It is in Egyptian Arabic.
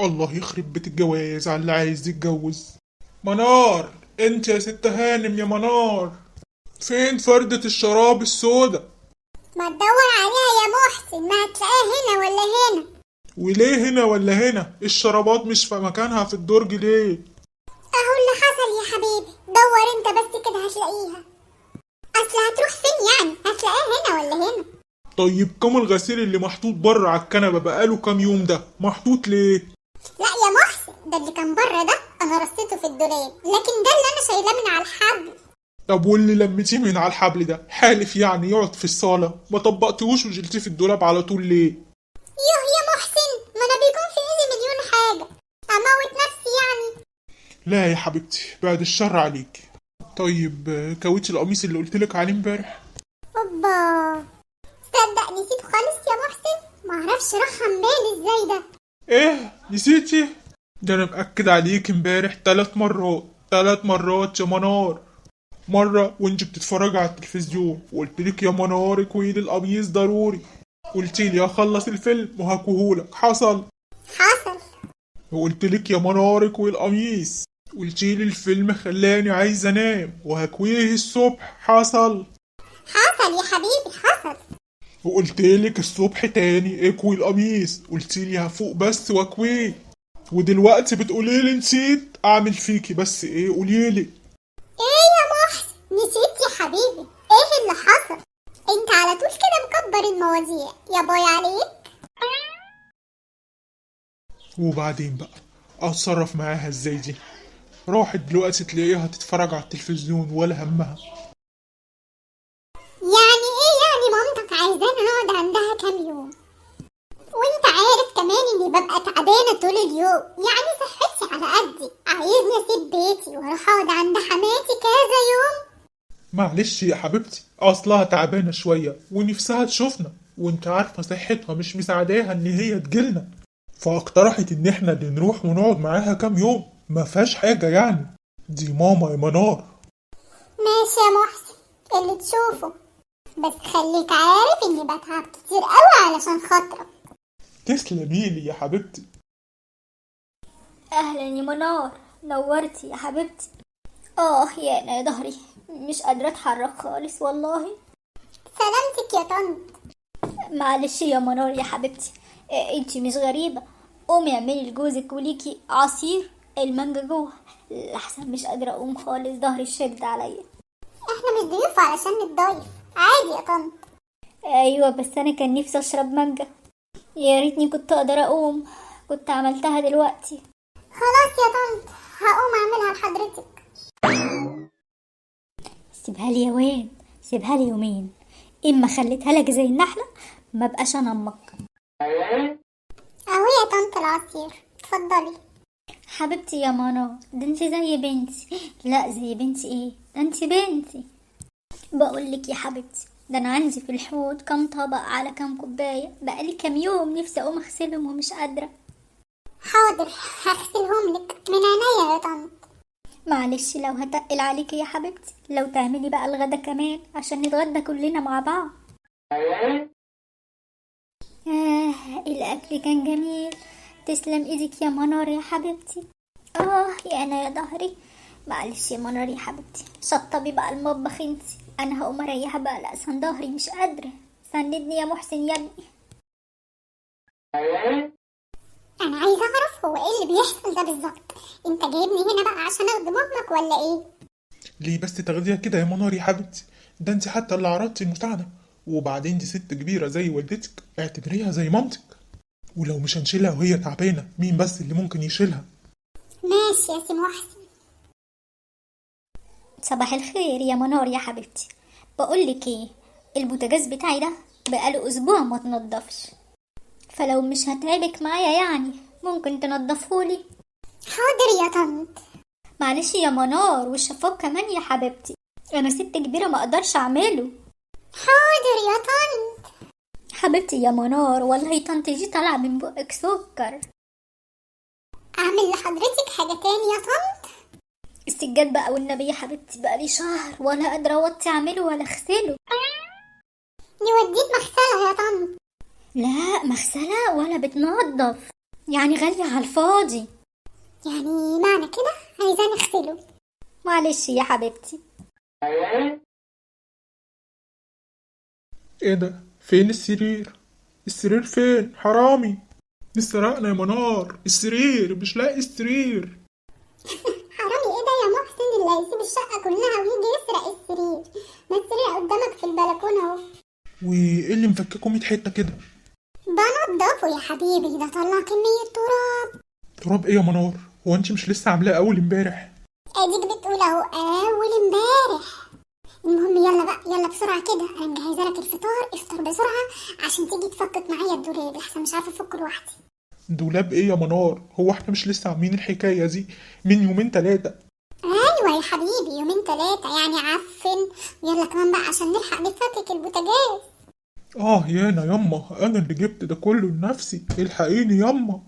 الله يخرب بيت الجواز على اللي عايز يتجوز. منار، انت يا ست هانم يا منار، فين فردة الشراب السوداء؟ ما تدور عليها يا محسن، ما هتلاقيها هنا ولا هنا. وليه هنا ولا هنا؟ الشرابات مش في مكانها في الدرج ليه؟ اهو اللي حصل يا حبيبي، دور انت بس كده هتلاقيها. اصل هتروح فين يعني؟ هتلاقيها هنا ولا هنا؟ طيب كم الغسيل اللي محطوط بره على الكنبة بقاله كام يوم ده محطوط ليه؟ لا يا محسن، ده اللي كان بره ده انا رصيته في الدولاب، لكن ده اللي انا شايلاه من على الحبل. طب واللي لميتيه من على الحبل ده حالف يعني يقعد في الصاله؟ ما طبقتهوش وشلتيه في الدولاب على طول ليه؟ يوه يا محسن، ما انا بيكون في ايدي مليون حاجة، اموت نفسي يعني؟ لا يا حبيبتي، بعد الشر عليك. طيب كويتي القميص اللي قلتلك عليه امبارح؟ اوبا، تصدق نسيته خالص يا محسن، معرفش راح عمال ازاي ده. ايه نسيتي؟ ده انا مأكد عليك امبارح 3 مرات، 3 مرات يا منار. مرة وانت بتتفرج على التلفزيون وقلتلك يا منار اكويلي القميص ضروري، قلتيلي هخلص الفيلم وهكوهولك. حصل؟ حصل. وقلتلك يا منار اكوي القميص، قلتيلي الفيلم خلاني عايز انام وهكويه الصبح. حصل؟ حصل يا حبيبي حصل. وقلتلك الصبح تاني اكوي القميص، قلتيلي هفوق بس واكويه، ودلوقتي بتقوليلي نسيت. اعمل فيكي بس ايه؟ قوليلي ايه يا محسن؟ نسيت يا حبيبي؟ ايه اللي حصل؟ انت على طول كده مكبر المواضيع يا باي عليك. وبعدين بقى اتصرف معاها ازاي دي؟ راحت دلوقتي تلاقيها تتفرج على التلفزيون ولا همها. يعني ايه يعني مامتك عايزانا نقعد عندها كام يوم؟ وانت عارف كمان اني ببقى تعبانة طول اليوم، يعني صحتي على قدي، عايزني اسيب بيتي واروح اقعد عند حماتي كذا يوم؟ معلش يا حبيبتي، اصلها تعبانة شوية ونفسها تشوفنا، وانت عارفه صحتها مش مساعداها ان هي تجيلنا، فاقترحت ان احنا اللي نروح ونقعد معاها كام يوم، ما فيهاش حاجة يعني، دي ماما يا منار. ماشي يا محسن اللي تشوفه، بس خليك عارف اني بتعب كتير قوي علشان خاطرك. تسلميلي يا حبيبتي. اهلا يا منار، نورتي يا حبيبتي. يا انا يا ظهري مش قادرة اتحرك خالص والله. سلامتك يا طنط. معلش يا منار يا حبيبتي، انتي مش غريبة، قومي اعملي لجوزك وليكي عصير المانجا جوه، لحسن مش قادرة اقوم خالص، ظهري شد عليا. احنا مش ضيوف علشان نتضايف، عادي يا طنط. ايوه بس انا كان نفسي اشرب مانجا، يا ريتني كنت اقدر اقوم كنت عملتها دلوقتي. خلاص يا طنط هقوم اعملها لحضرتك. سيبها لي يا واد، سيبها لي يومين، اما خليتها لك زي النحلة ما بقاش انا امك. اهو يا طنط العصير، اتفضلي. حبيبتي يا منار، ده انت زي بنتي. لا زي بنتي ايه، ده انت بنتي. بقولك يا حبيبتي، ده انا عندي في الحوض كام طبق على كام كوباية، بقالي كام يوم نفسي اقوم اغسلهم ومش قادرة. حاضر هغسلهم لك من عينيا يا طنط. معلش لو هتقل عليكي يا حبيبتي، لو تعملي بقى الغدا كمان عشان نتغدى كلنا مع بعض. الاكل كان جميل، تسلم ايدك يا منار يا حبيبتي. يا انا يا ظهري. معلش يا منار يا حبيبتي، شطبي بقى المطبخ انتي، انا هقوم اريح بقى لأسن ظهري مش قادرة. سندني يا محسن يا ابني. انا عايزه اعرف هو ايه اللي بيحصل ده بالظبط، انت جايبني هنا بقى عشان اخدم امك ولا ايه؟ ليه بس تاخديها كده يا منار يا حبيبتي؟ ده انت حتى اللي عرضتي المساعدة، وبعدين دي ست كبيرة زي والدتك، اعتبريها زي مامتك، ولو مش هنشيلها وهي تعبانة مين بس اللي ممكن يشيلها؟ ماشي يا سي محسن. صباح الخير يا منار يا حبيبتي. بقولك ايه، البوتاجاز بتاعي ده بقاله اسبوع ما تنضفش، فلو مش هتعبك معايا يعني ممكن تنضفهولي؟ حاضر يا طنط. معلش يا منار، والشفاف كمان يا حبيبتي، انا ست كبيرة ما اقدرش اعمله. حاضر يا طنط. حبيبتي يا منار، والله طنط جي طالعه من بقك سكر. اعمل لحضرتك حاجة تاني يا طنط؟ السجاد بقى والنبي يا حبيبتي بقى لي شهر ولا قادرة اوطي اعمله ولا اغسله. نوديه مغسله يا طنط. لا مغسله ولا بتنظف، يعني غالية على الفاضي. يعني معنى كده عايزة نغسله. معلش يا حبيبتي. ايه ده؟ فين السرير؟ السرير فين؟ حرامي سرقنا يا منار السرير، مش لاقي السرير. حرامي ايه ده يا محسن اللي هيسيب الشقة كلها ويجي يسرق السرير؟ ما السرير قدامك في البلكونة اهو. وايه اللي مفككة 100 حتة كده؟ بنضفه يا حبيبي، ده طلع كمية تراب. تراب ايه يا منار؟ هو انت مش لسه عاملاه اول امبارح؟ اديك بتقول اهو اول امبارح. المهم يلا بقى، يلا بسرعة كده، انا مجهزة لك الفطار، افطر بسرعة عشان تيجي تفكك معايا الدولاب، لحسن مش عارفة افكه لوحدي. دولاب ايه يا منار؟ هو احنا مش لسه عاملين الحكاية دي من يومين 3؟ ايوه يا حبيبي يومين 3 يعني عفن. يلا كمان بقى عشان نلحق نفكك البوتاجاز. اه يانا ياما، انا اللي جبت ده كله لنفسي، الحقيني ياما.